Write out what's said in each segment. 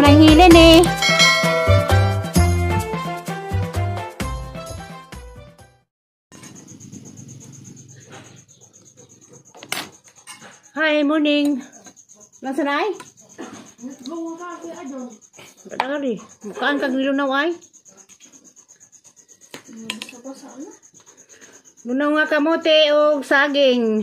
Man ang hilin eh. Hi, morning. Nasa na ay? Padagari. Mukaan kag nilunaw ay? Lunaw nga kamote o saging.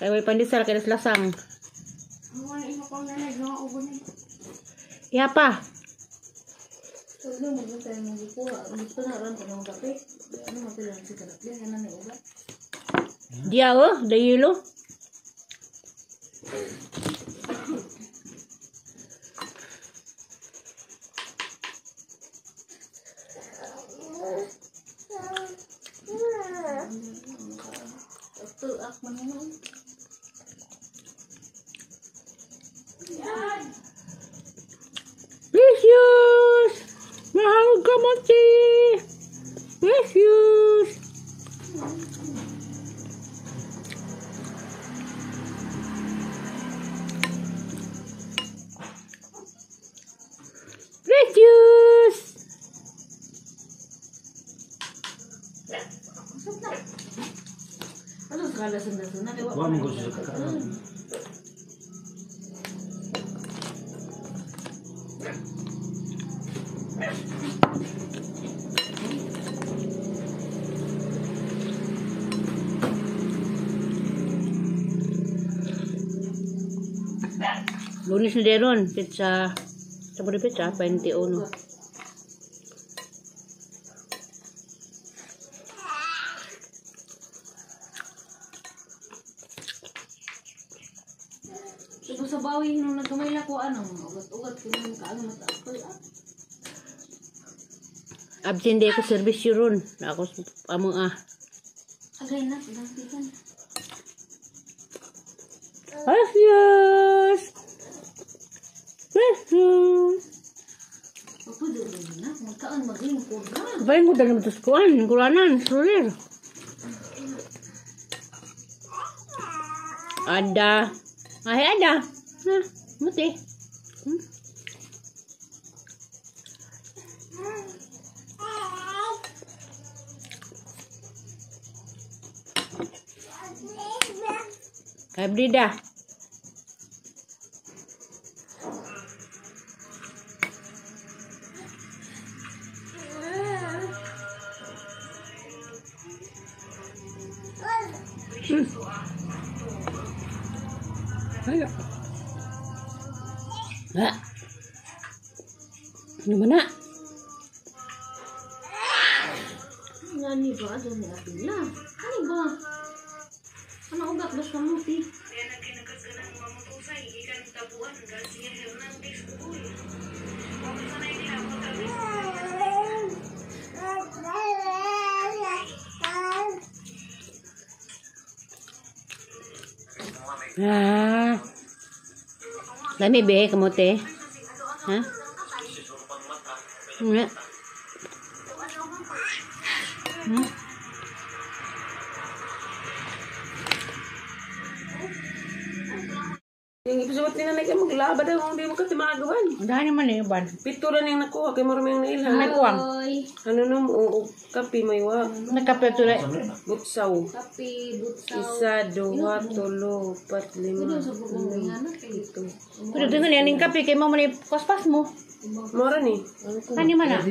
Kay way pandesal kay lasang. Iya pa. Dia oh, dayilo. Precious! Mahal kamote! Precious! Precious! Lunes na deron, pizza. Sa pwede pizza, 21. Ito sa bawi nung nagkamay na ko, ano, ugat-ugat, kinang kaano mataas. Absent day ko servisyo ron. Ako among ah. Agay na, dagpitan. Precious! Precious! Pwede rin na, magkaan maging kubra. Bayan ko dali mo tuskuan, kulanan, sulir. Ada. Ay, ada. Ha, muti. Kay Brida. Ayo. Ah. Ano man na? Ngani ba? Ano ni Apila? Ano ba? Ano ugat ba sa muti? Ah. Lami be kamote. Ha? Nga. Yung ipisuot ni nanay kay maglaba daw kung di mo kasi magagawan. Dahil naman eh, ban. Pito lang yung nakuha kay marami yung nailhan. May kuwang. Ano nung o kape may wa. Nagkape tuloy. Butsaw. Kape, butsaw. Isa, duha, tulo, upat, lima. Pito. Pero tingnan yan yung kape kay mo man paspas mo. Mora ni. Ano man ah?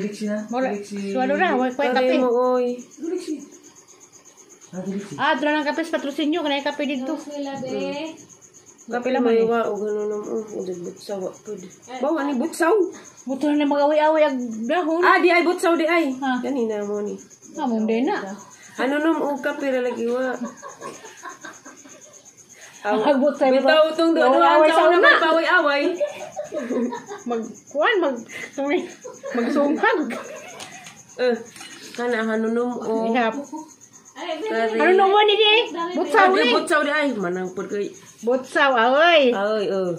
Mora. Suwalo ra, way kape. Kape mo oy. Ah, dala ng kape sa patrosinyo kanay kape dito. Kape lang may wa o gano'n nung o butsaw wa pud. Bawa ni butsaw. Buto na magawi-awi ag dahon. Ah, di ay butsaw di ay. Ganina mo ni. Among din na. Ano nung o kape ra lagi wa. Magbutay mo. Bitaw tong duha sa una magpaway-away. Magkuan mag magsunghag. Kana hanunom o. Ano nung ni di? Butsaw ni. Butsaw di ay manang pud kay. Butsaw aoy. Aoy oh.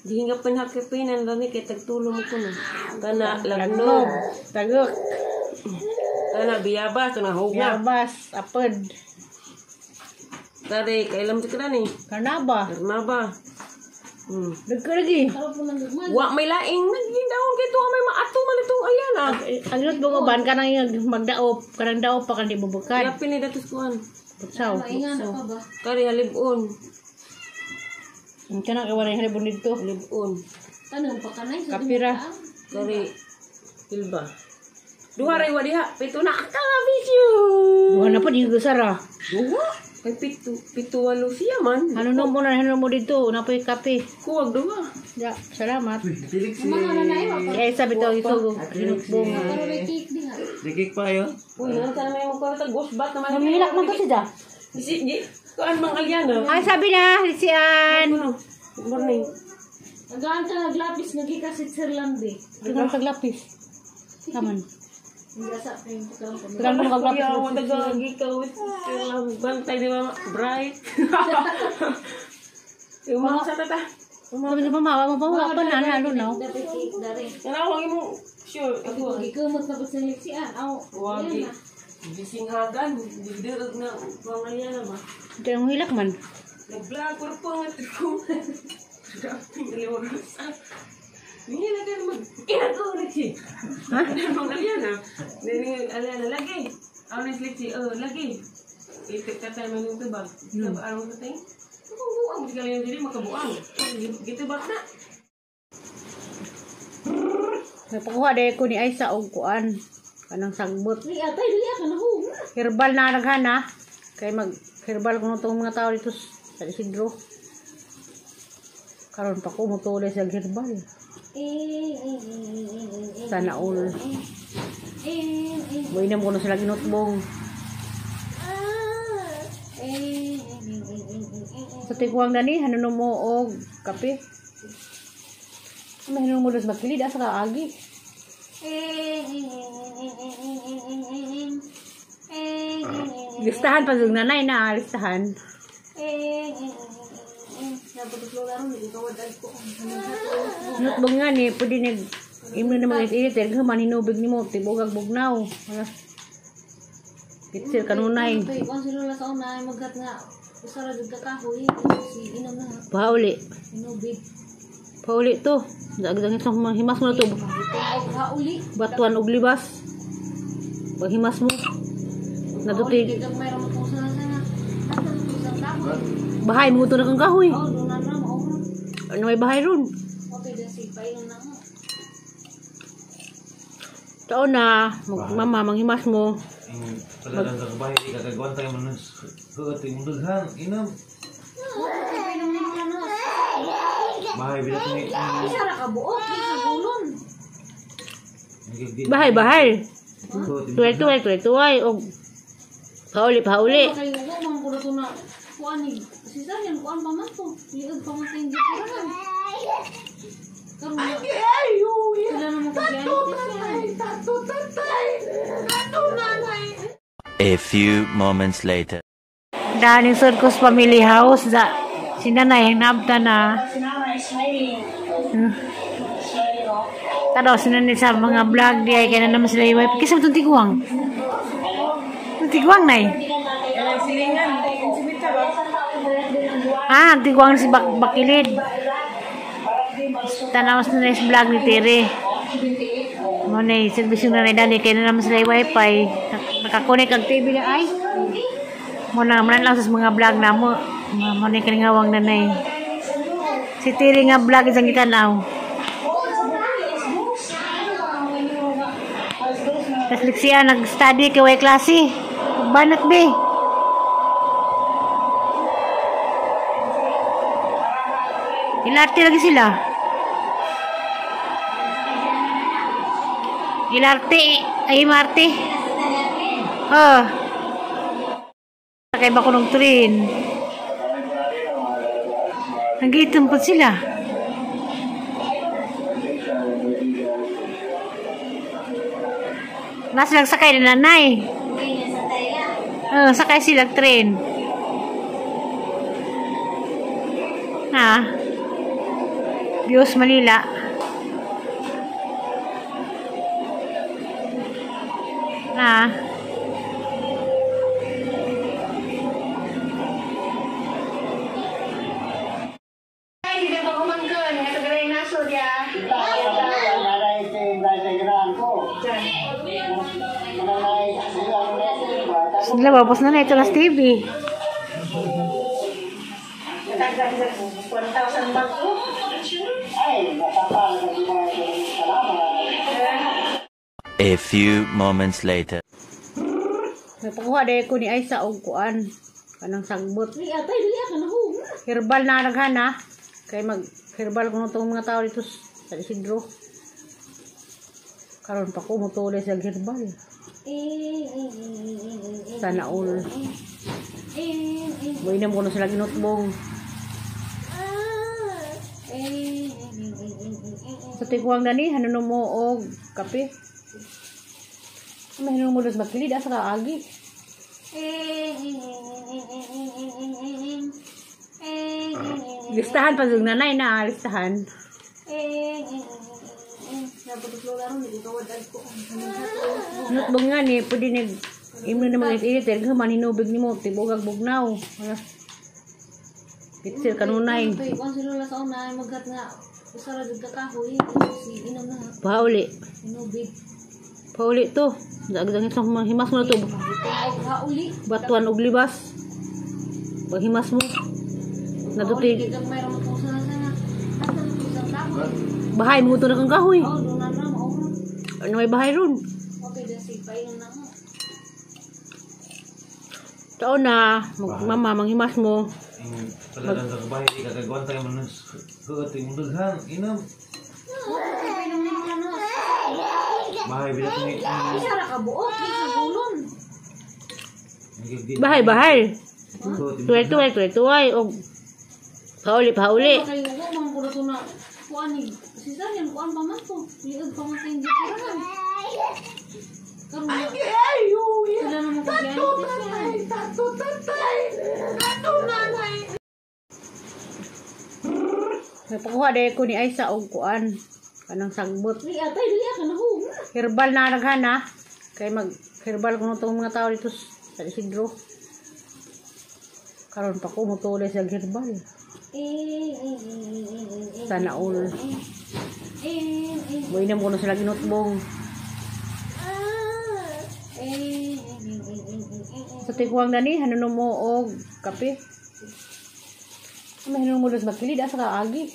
Gihinga panhakipinan lami kay tagtulo mo kuno. Kana lagnob, tagok. Kana biyabas kana hugna. Biyabas apod. Tari kailam sa kana ni. Karnaba. Karnaba. Dagko lagi. Wa may laing naggindaon kay tuwa may maato man itong ayan ah. Ang inutbong uban kanang magdaop, kanang daop pa kan di bubukad. Yapin ni datos kuan. Butsaw. Kari halibon. Ang kanang kawan ang halibon dito. Halibon. Tanong pa kanay sa Kapira. Kari hilba. Duha ray wa diha. Pito na ka video. Duha na po di gusara. Duha. Kay pito pito walo siya man. Ano no mo na ano mo dito, na po yung kape. Kuwag duha. Ya, salamat. Tilik si... Eh sabi to ito inutbong. Dikik pa yun. Uy, nang sana may magkwarta ghost bat naman. Mamilak man to siya. Si kuan mang alyana. Ay sabi na, sian. Ano? Good morning. Nagaan ka naglapis nagika si Switzerland eh. Tingnan sa glapis. Kaman. Hindi sa Tingnan mo kaglapis. Kuya, mo taga ikaw. Bantay di ba bright. Yung mga sa tata. Sabi sa mama, mo pa pa na halo na. Nanawag mo sure ako. Gikumot na ko sa siya. Aw. Wagi. Gisinghagan, digdirog na pangalyana ba? Diyan ang hilak man. Nag-vlog ko po nga ko. Hindi na kayo mag... Inag-ulit siya. Ha? Ang alyana. Nini alyana lagi. Honestly si oh lagi. Itik ka tayo man yung tubag. Araw sa ting. Makabuang mo kaya dili makabuang. Gitubak na. Napakuha dahil ko ni Aisa og kuan. Kanang sagbot. Ni atay dili ka na ho. Herbal na naghan ha. Kay mag herbal kuno tong mga tao dito sa Isidro. Karon pa ko motulay sa herbal. Sana all. Buinam ko na sila ginutbong. Sa tiguang nani, hanuno mo og kape. Ano hanuno mo dos makilid asa ka agi. Listahan pa jud nanay na listahan. Nutbong nga ni pwede nag imo na mga init eh human hinubig nimo tibugag bugnaw. Pitsir kanunay. Kay kung sila sa una maghat nga usara jud ka kahoy si inom na Pauli. inubig. Pauli to. Dagdag itong himas mo na to. Pauli. Batuan og libas. Paghimas mo. Natuti. Bahay mo to na kang kahoy. Oh, doon na lang. Ano may bahay ron? Okay, dasi painom na mo. Taon na, mama, manghimas mo. Pala lang sa bahay, di kagagawan tayo man ng huot yung dughan. Inom. Bahay, bila ito ni... Isa ra ka buok, sa gulon. Bahay, bahay. Tuway, tuway, tuway, tuway. O, pauli, pauli. Kayo ko, mga kulo to na. Kuan ni, si Sarian, kuan pa man to. Liog pa man tayong gituranan. Karon na. Sila na A few moments later. Daning Circus Family House. Da, si nanay, nabta na. Taro, si nanay sa mga vlog di ay kaya na naman sila iway. Kisa itong tiguang? Itong tiguang, nay? Ah, tiguang si Bakilid. Tanaw sa nanay sa vlog ni Tere. Mo na servisyo na nanay dali kaya na naman sila wifi. Nakakonek ang TV na ay. Mo na man lang sa mga vlog na mo. Mo na kalingawang nanay. Si Tere nga vlog isang gitanaw. Tas liksiya nag-study kay way klase. Banat be. Ilarte lagi sila. Ilarte ay Marte. Oh. Sakay ba ko ng train? Nag-iitom po sila. Nasa lang sakay na nanay. Oh, sakay sila train. Ha? Diyos Manila. Na. Labas na na ito na TV. A few moments later. Napakuha dahil ko ni Aisa og kuan. Kanang sagbot. Ay, atay, dili ka na ho. Herbal na naghan ha. Kay mag herbal kuno tong mga tao dito sa Isidro. Karon pa ko motulay sa herbal. Sana all. Buinam ko na sila ginutbong. Sa tiguang nani, hanuno mo og kape. May hanuno mo dos makilid, asa ka agi. Listahan pa zug nanay na, listahan. Nutbong nga ni, pwede nag imo na mga init, eh, man hinubig nimo, tibugag bugnaw. Pitsir kanunay. Kuan si Lola sa una, maghat nga usara jud ka kahoy, si inom na Pauli. hinubig. Pauli to. Dagdag itong himas mo na to. Pauli. Batuan og libas. Paghimas mo. Natuti. Bahay mo to na kang kahoy. Oh, doon na na mao. Ano may bahay ron? Okay, dasi painom na mo. Taon na, mama, manghimas mo. Paladan sa kabahay, di kagagwan tayo man huot yung daghan. Inom. Painom na mo na. Bahay bila itong Isa ra ka buok, sa gulon. Bahay, bahay. Tuway, tuway, tuway, tuway. Og pauli, pauli. Kay ko man ko to na kuan ni si Sarian kuan pa man to. Liog pa man tayong gitirahan. Karon na. Sila na mo Napakuha dahil ko ni Aisa og kuan. Kanang sagbot. Ay, atay, dili ka na ho. Herbal na naghan ha. Kay mag herbal kuno tong mga tao dito sa Isidro. Karon pa ko motulay sa herbal. Sana all. Buinam ko na sila ginutbong. Sa tiguang nani, hanuno mo og kape. May hanuno mo dos makilid, asa ka agi.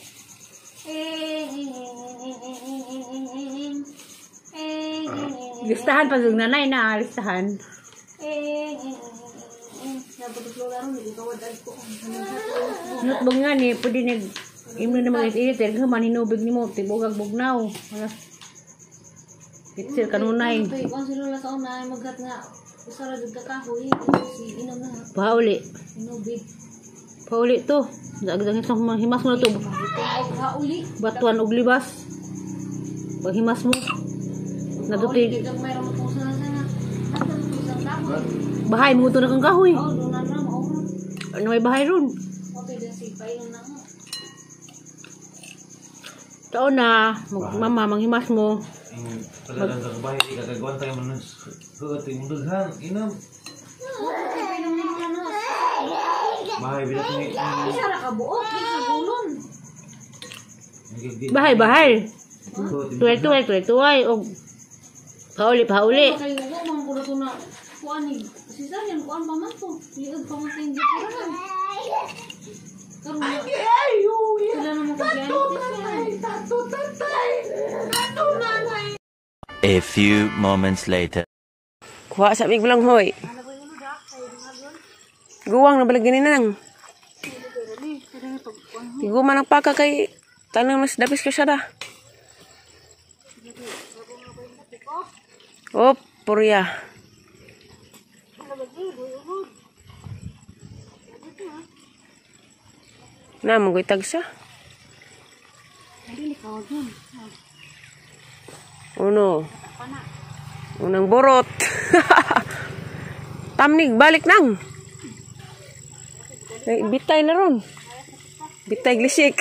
Listahan pa zug nanay na, listahan. Nutbong nga ni, pwede nag imo na mga init, eh, man hinubig nimo, tibugag bugnaw. Pitsir kanunay. Kuan si Lola sa una, maghat nga usara jud ka kahoy, si inom na Pauli. hinubig. Pauli to. Dagdag itong himas mo na to. Pauli. Batuan og libas. Paghimas mo. Natuti. Bahay mo to na kang kahoy. Oh, doon na na mao. Ano may bahay ron? Okay, dasi painom na mo. Taon na, mama, manghimas mo. Paladan sa kabahay, di kagagwan tayo man huot yung daghan. Inom. Painom na mo na. Bahay bila itong Isa ra ka buok, sa gulon. Bahay, bahay. Tuway, tuway, tuway, tuway. Og pauli, pauli. Kay ko man ko to na kuan ni si Sarian kuan pa man to. Liog pa man tayong gitirahan. Karon na. Sila na mo A few moments later. Kuha sa mig lang hoy. Guwang na balag gani nang. Tigo man ang paka kay tanang mas dapis ka siya da. Oh, purya. Na mo tagsa. Uno. Unang borot. Tamnig, balik nang. Ay, bitay na ron. Bitay glisik.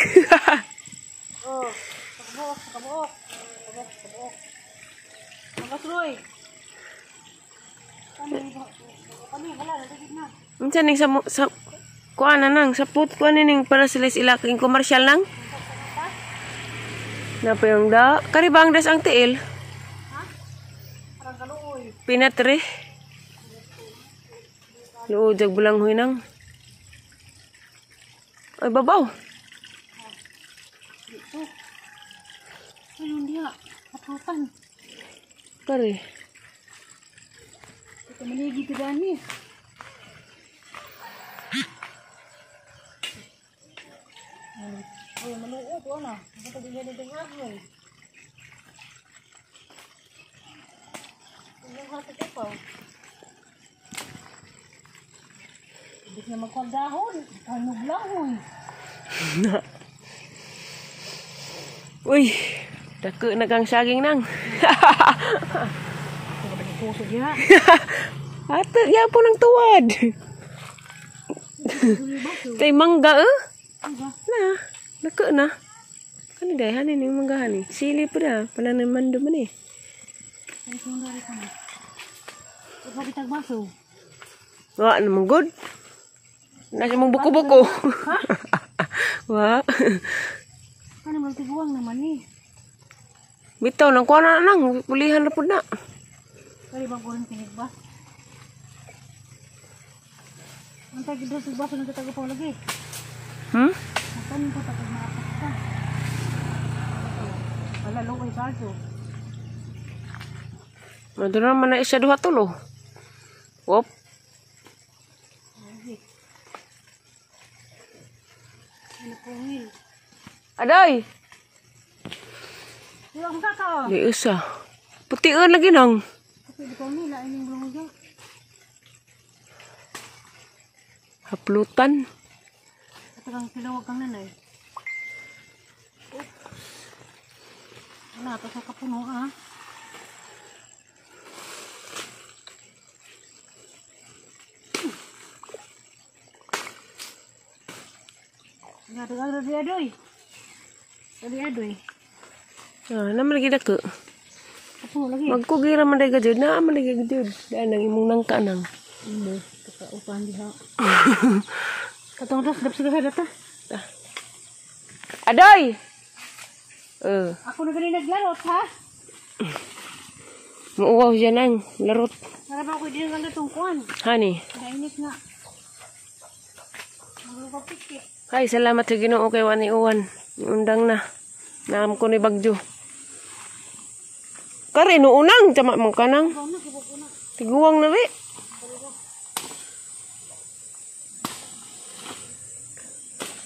Oh, kabuok, kabuok. Kabuok. Makasroy. Unsa ning sa kuan na nang sa put kuan ning para sila sa ila king komersyal nang. Napayong da karibang das ang tiil. Ha? Parang kaluoy. Pinatre. Luod jag bulanghoy nang. Ay babaw. Dito. Ayun diha. Patutan. Pare. Ito maligi ti gani. Ay, maluot wala. Basta di dito ngahoy. Ibig na magkagdahon. Kanog lang, huy. Uy, dako na kang saging nang. Ate, ya po ng tuwad. Tay mangga eh. Na, dako na. Ano dai hanin yung mangga hani? Sili pa na, pananaman man eh. Wa naman good. Nasa mong buko-buko. Ha? Wa. Ano man tiguang naman eh. Bitaw nang kuha na nang pulihan na pud na. Kali bang kunin tinig ba? Antay gid sa baso nang katago pa lagi. Hmm? Matanin ko tapos maapak ka. Wala lungkoy kaso. Madura man na isa duha tulo. Wop. Aday. Di usa. Putian lagi nang. Haplutan. Kang silawag kang nanay. Wala, ito sa kapuno ah. Adoy. Adoy. Ah, naman lagi dako. Kapuno lagi. Magkugira man day gajud na man lagi gajud. Daan ang imong nangka nang. Imo, kakaupahan diha. Katong tas dap sa data. Adoy. Ako na gani naglarot ha. Muuwaw siya nang larot. Para ba ako din ang gatong kuan. Hani. Nainit nga. Maglupapik. Ay, salamat sa Ginoo kay wani uwan. Undang na. Naam ko ni bagyo. Kare no unang tama man kanang. Tiguang na we.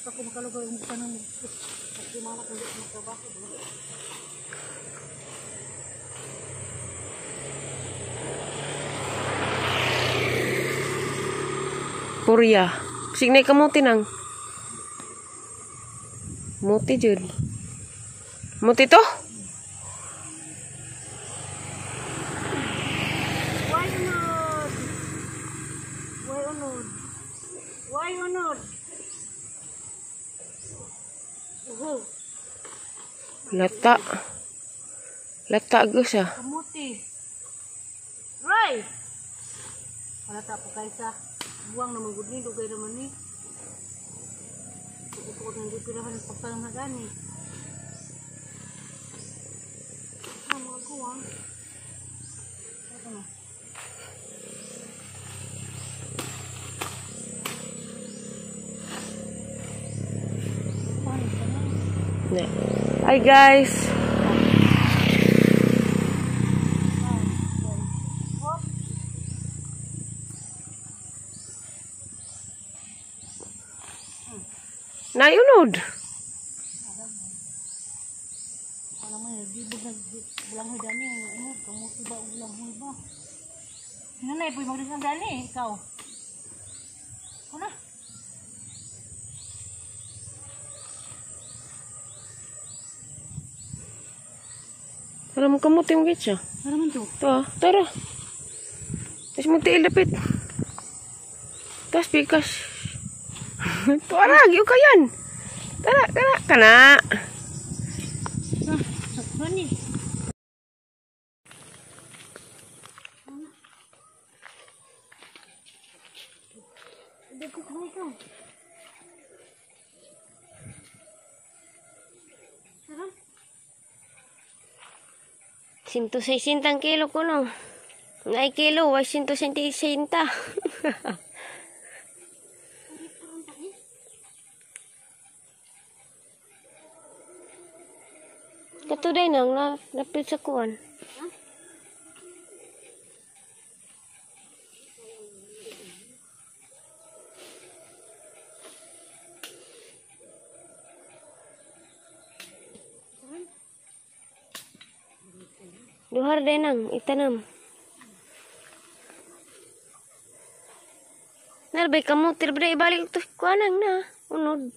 Ako makalugay mo kanang pagtimala kung di magtrabaho. Purya. Signay kamuti nang. Muti jud. Muti to? Why unod? Why unod? Why unod? Uho. Lata. Lata gyud siya. Kamuti. Roy! Wala ta po kaysa. Buwang naman gud ni, dugay naman ni. Tukod ng pirahan pagtanong na gani. Ah, mga guwang. Ano? Hi guys. Naiunod. Alam mo, di ba bulanghoy dani, ano, kamuti ba bulanghoy ba? Nanay, puy magdasang dani, ikaw. Kuna. Tara mo kamuti mo gitsa. Tara man to. To, tara. Tapos mo tiil dapit. Tapos pikas. Tara, giyo ka yan. Tara, tara, kana. Gani. Tara. 160 kilo ko no. Ay kilo, way 160. Dito day nang na lapit sa kuan. Duhar day nang itanam. Narbay kamu tirbra ibalik to kuanang na unod.